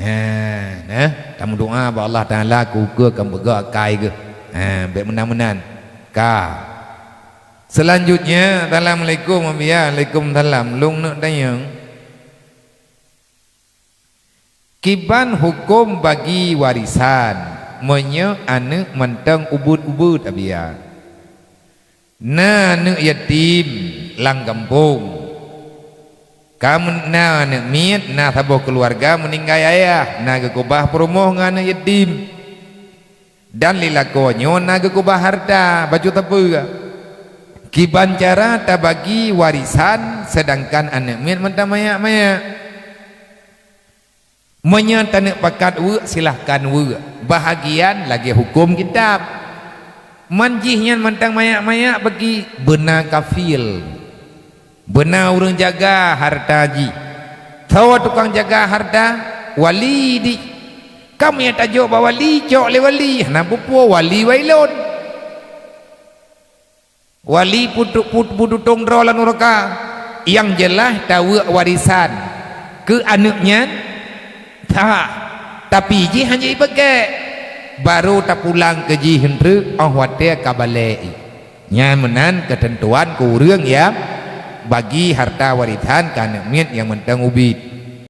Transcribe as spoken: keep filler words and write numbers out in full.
Ha, nah, tameudoa bak Allah Taala keu-keu kan beugok akai geuh. Ha, bék meunan-meunan. Ka. Selanjutnya, assalamualaikum, Abiya. Waalaikumsalam. Lôn neuk tanyong. Kiban huköm bagi warisan meunyoe aneuëk mantong ubeuet-ubeuet, Abiya? Na aneuëk yatim lam gampông. Ka meu-, na aneuëk miet, na saboh keuluwarga meuninggai ayah, na geukeubah peurumoh ngon aneuëk yatim. Dan lé lakoe nyoe na geukeubah hareuta, bacut sapeue. Kiban cara tabagi warisan seudangkan aneuëk miet mantong manyak-manyak? Meunyoe taneuk pakat weuek, silahkan weuek. Bahagian lagée huköm kitab. Man jih nyan mantong manyak-manyak bagi beuna kafil. Beuna ureuëng jaga hareuta jih. Soe tukang jaga hareuta? Wali di. Ka meunyoe tajok bak wali, cok lé wali, hana peue-peue, wali wai lôn. Wali peutu-, put-, peututông droe lam nuraka. Nyang jeulaih taweuek warisan keu aneuëk nyan sah, tapi jih hana jipeugét. Barô tapulang keu jih eunteuk óh watée ka balek. Nyan meunan keuteuntuan keu ureuëng nyang bagi hareuta warisan keu aneuëk miet nyang mantong ubit.